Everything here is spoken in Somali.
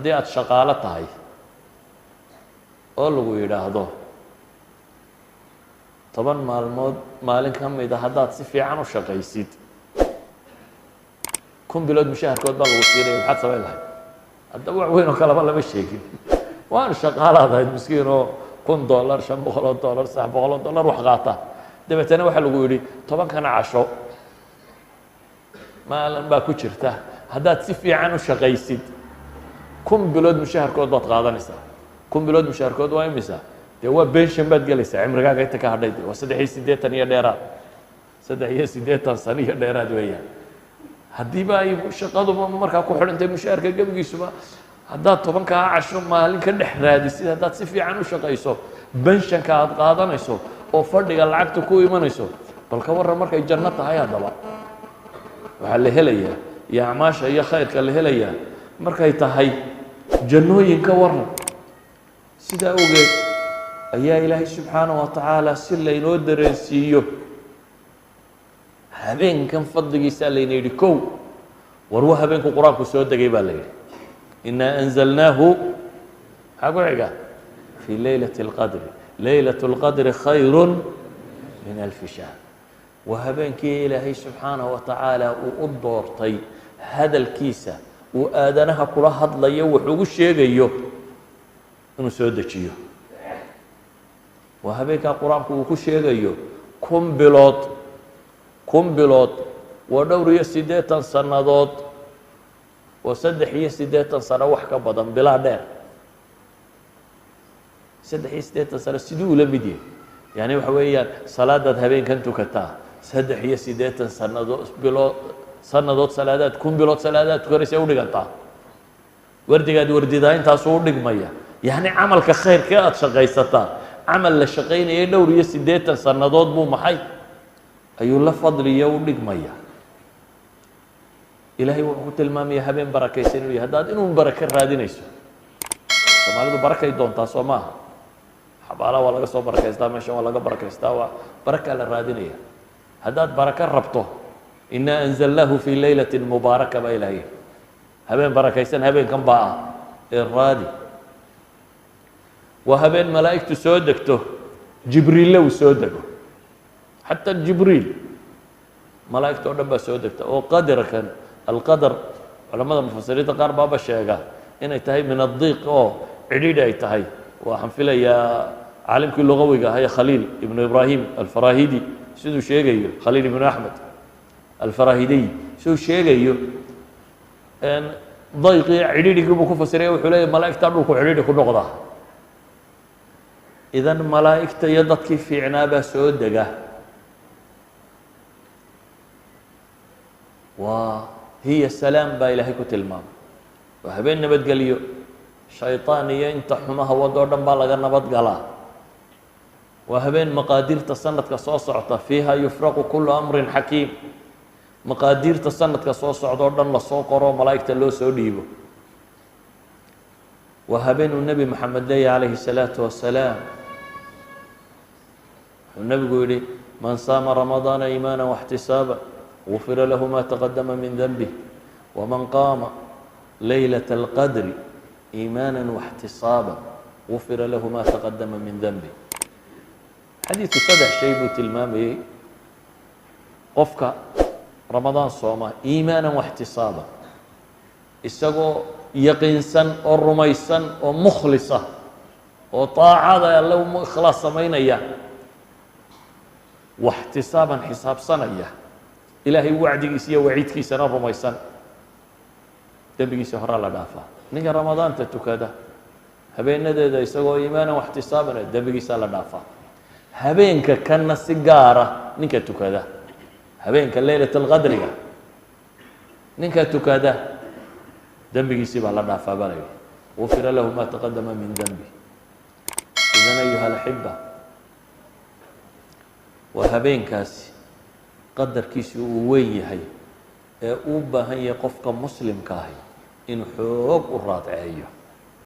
Haddii aada shaqaalo tahay oo lagu yidhaahdo 10 maalmood maalin ka mida haddaad si fiican u shaqaysid, 1000 bilood mushaharkood baa lagu siinaya, maxaad samayn lahayd? Haddaba wax weyn oo kaleba lama sheegin, waan shaqaalaad ahayd miskiin oo $1000, $500, $300 wax qaata. Dabeetana waxaa lagu yidhi 10-kana casho maalin baa ku jirta, haddaad si fiican u shaqaysid 1000 bilood mushaharkood baad qaadanaysaa. 1000 bilood mushaharkood waa imisa? Dee waa pension baad gelaysaa cimrigaaga inta ka hadhay. De waa 83 iyo dheeraad, 83 sano iyo dheeraad weeyaan. Haddiiba ay shaqaduba markaa ku xidhantay mushaharka gebigiisuba, haddaad 10-kaa casho maalin ka dhex raadisid, haddaad si fiican u shaqayso, pensionka aad qaadanayso oo fadhiga lacagta ku imanayso, bal ka warran markay janno tahay? Haddaba waxaa la helayaa iyo acmaasha iyo khayrka la helayaa markay tahay jannooyin, ka waran? Sidaa ogeed ayaa Ilaahay subxaanaه wa tacaala si laynoo dareensiiyo habeenkan fadligiisaa layna yidhi kow war wa habeenku Qur-aanku soo degay baa la yidhi, "إنا أنزلناه", maxaa ku xiga? "في ليلة القدر، ليلة القدر خير من ألف شهر". Waa habeenkii Ilaahay subxaanaه wa tacaala uu u doortay hadalkiisa uu aadanaha kula hadlayo, wax ugu sheegayo, inuu soo dejiyo. Waa habeenkaa Qur-aanku uu ku sheegayo 1000 bilood. 1000 bilood waa dhowr iyo siddeetan sannadood, waa 83 sano, wax ka badan, bilaa dheer. 83 sano siduu ula mid yahay? Yani waxa weeyaan salaadaad habeenkan tukataa 83 sannadood bilood sannadood salaadaad 1000 bilood salaadaad tukanaysa u dhigantaa. Wardigaad wardidaa intaasuu u dhigmaya. Yacni camalka khayrkee aada shaqaysataa, camal la shaqaynayay dhowr iyo siddeetan sannadood buu maxay ayuu la fadliyo u dhigmaya. Ilaahay wuxuu ku tilmaamaya habeen barakaysan inuu yahay. Haddaad inuun barako raadinayso, Soomaalidu barakay doontaa, soo maaha? Xabaalaha waa laga soo barakaystaa, meeshan waa laga barakaystaa, waa barakaa la raadinaya. Haddaad barako rabto, "إنا أنزلناه في ليلة مباركة" baa Ilahay. Habeen barakaysan habeenkan baa ah ee raadi. Waa habeen malaa'igtu soo degto, Jibriille uu soo dego, xataa Jibriil, malaa'igta o dhan baa soo degta. Oo qadarkan alqadar, culamada mufasiriinta qaar baaba sheega inay tahay من الضيق oo cidhiidhi ay tahay. Waxaan filayaa caalimkii lugawiga ahaa ee Khaliil Ibnu Ibraahim Alfarahidi siduu sheegayo, Khaliil Ibnu Axmed Alfarahidiy siduu sheegayo, dayqii cidhiidhigii buu ku fasiraya. Wuxuu leeyahy malaa'igtaa dhulku cidhiidhi ku noqdaa. Idan malaa'igta iyo dadkii fiicnaa baa soo dega. Waa "هي سلام" baa Ilaahay ku tilmaamay. Waa habeen nabadgelyo, shayطaan iyo inta xumaha wadoo dhan baa laga nabad galaa. Waa habeen maqaadiirta sanadka soo socota, "فيها يفرق كل أمر حكيم", maqaadiirta sanadka soo socda oo dhan lasoo qoro, malaa'igta loo soo dhiibo. Waa habeenuu Nebi Maxamed leeyahy calayhi الsalaatu wasalaam, wuxuu nebigu yihi, "من صام رمضان إيمانا واحتسابا غفر له ما تقدم من ذنبه، ومن قام ليلة القدر إيمانا واحتسابا غفر له ما تقدم من ذنبه". Xadiidku saddex shay buu tilmaamayey: qofka Ramadaan sooma إيمانا واحتسابا, isagoo yaqiinsan oo rumaysan oo mukhlisa oo taacada Alle u ikhlaas samaynaya, واحتسابا xisaabsanaya, Ilaahay wacdigiisa iyo waciidkiisana rumaysan, dembigiisa horaa la dhaafaa. Ninka Ramadaanta tukada habeenadeeda isagoo إيمانا واحتسابا, dembigiisa la dhaafaa. Habeenka kanna si gaara ninka tukada, habeenka leylat alqadriga ninka tukada, dembigiisii baa la dhaafaa baa la yidhi, "غفر له ما تقدم من ذنبه". إذن أيها الأحبة, waa habeenkaasi qadarkiisi uu weyn yahay ee uu baahan yahay qofka muslimka ahi inuu xoog u raadceeyo.